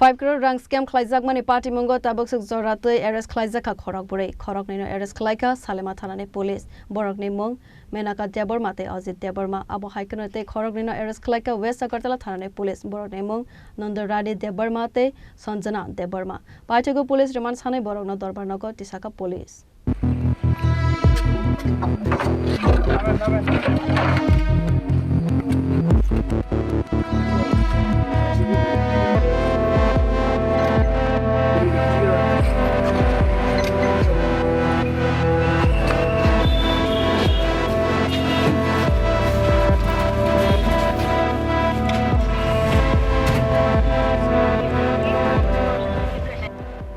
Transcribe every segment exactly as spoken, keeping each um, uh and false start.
Five crore rang scam khlaijakmani patimungo tabuk swk jora twi arrest khlaijak kha khorok bwrwi. Khoroknwino arrest khlai kha Salema thanani police. Borokni mung Menaka Debbarma tei Ajit Debbarma. Abo hai kheno tei khoroknwino arrest khlai kha West Agartala thanani police. Borokni mung Nandorani Debbarma tei Sanjana Debbarma. Paithago police remand sanwi borokno dorbar nogo tisa kha police.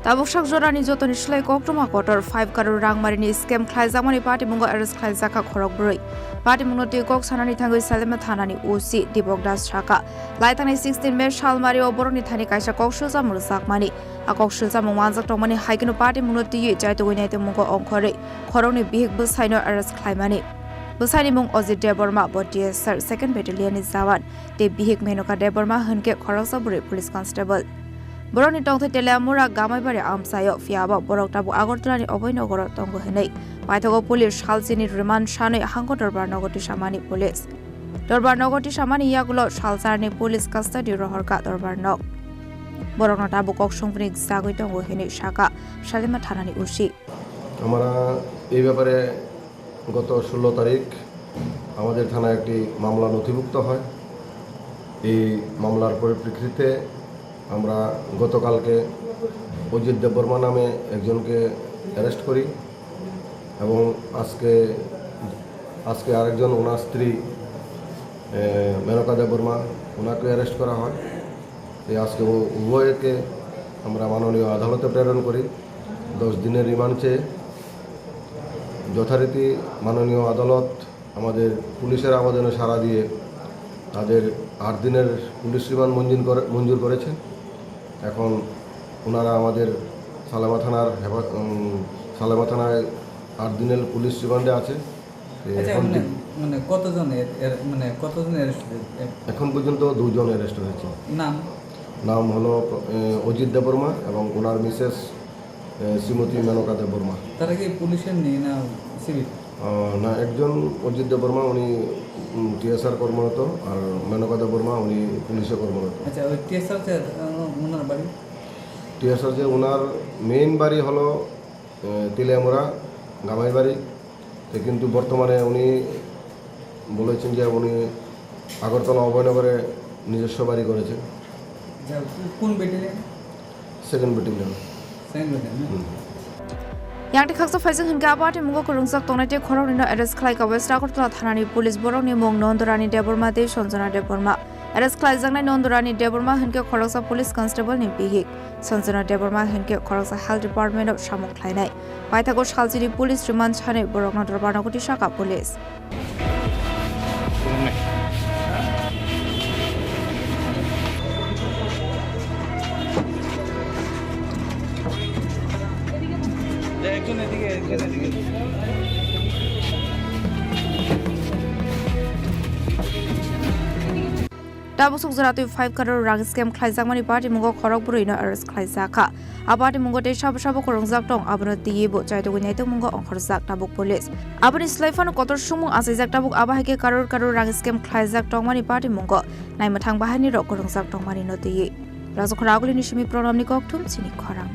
Tabuk sak jorani jotoni slai koktwma kotor five crore rangmarini scam khlaijakmani patimungo arrest khlaijak kha khorok bwrwi. Patimungno twi kok sanani thangwi Salema thanani O C Dipok Das sakha, laitangnai sixteen May salmario borokni thani kaisa kok silchamung rwjakmani. A kok silchamung manjak tongmani hai kheno patimungno twiwi chaitugwi naitugmungo ongkhorwi khoroknwi bihik bwsaino arrest khlaimani. Bwsaini mung Ajit Debbarma, bo T S R second battalion ni jawan. Tei bihik Menoka Debbarma hinkhe khoroksa bwrwi police constable. Borokni tongthai Teliamura Gamaibari amchaio, phiya bo borok tabuk Agartala ni Abhay Nagar o tongo hinwi paithago police salchini remand sanwi hangko dorbar nogo tisamani police. Dorbar nogo tisamani yagulo salcharni police custody rohorkha dorbar nog. Borokno tabuk kok songpri jagwi tongo hinwi sakha Salema thanani O C. আমরা এই ব্যাপারে গত ষোলো তারিখ আমাদের থানায় একটি মামলা নথিভুক্ত হয়। এই মামলার পরিপ্রেক্ষিতে আমরা গতকালকে অজিত দেববর্মা নামে একজনকে অ্যারেস্ট করি এবং আজকে, আজকে আরেকজন, ওনার স্ত্রী, এ, মেনকা দেববর্মা, ওনাকে অ্যারেস্ট করা হয়। এই আজকে উ-, উভয়কে আমরা মাননীয় আদালতে প্রেরণ করি দশ দিনের রিমান্ড চেয়ে। যথারীতি মাননীয় আদালত আমাদের পুলিশের আবেদনে সাড়া দিয়ে তাদের আট দিনের পুলিশ রিমান্ড মঞ্জুর করে, মঞ্জুর করেছেন। এখন ওনারা আমাদের সালেমা থানার হেফা-, উম, সালেমা থানায় আট দিনের পুলিশ রিমান্ডে আছে। এ, আচ্ছা, এখন মানে, কি- মানে কতজন এর, এর, মানে কতজন অ্যারেস্ট হয়েছে? এ- এখন পর্যন্ত দুজন অ্যারেস্ট হয়েছে। নাম? নাম হলো, এ, অজিত দেববর্মা এবং ওনার মিসেস, এ, শ্রীমতী মেনকা দেববর্মা। তারা কি পুলিশের নেই না সিভিল? আহ, না, একজন অজিত দেববর্মা, উনি, উম, টিএসআর কর্মরত, আর মেনকা দেববর্মা, উনি পুলিশে কর্মরত। আচ্ছা, ওই টিএসআর যে, আহ, ওনার বাড়ি? টিএসআর যে ওনার মেইন বাড়ি হলো এ, তেলিয়ামুড়া, গামাইবাড়ি। তো কিন্তু বর্তমানে উনি বলেছেন যে উনি আগরতলা অভয়নগরে নিজস্ব বাড়ি করেছেন। আচ্ছা, কোন battalion? Second battalion. Second battalion, না? হুম। Yang tei khaksa phaijak hinkhe a patimungo kwrwngjak tongnai tei khoroknwino arrest khlai kha West Agartala thanani police. Borokni mung Nondorani Debbarma tei Sanjana Debbarma. Arrest khlaijaknai Nondorani Debbarma hinkhe khoroksa police constable ni bihik. Sanjana Debbarma hinkhe khoroksa health department o samung khlainai. Paithago salchini police remand sanwi borokno dorbar nogo tisa kha police. Tabuk swk jora twi five crore rang scam khlaijakmani patimungo khorok bwrwino arrest khlaijak kha. A patimungo tei sabo sabo kwrwngjak tong, abono twiwi bo chaitugwi naitugmungo ongkhorjak tabuk police. Aboni slai phano kotor sumung achaijak tabuk, abo hai khe crore crore rang scam khlaijak tongmani patimungo naimwthang bahainirok kwrwngjak tongmani no twiwi. Rajakhora Agulini simi Pranamni kokthum chini khorang.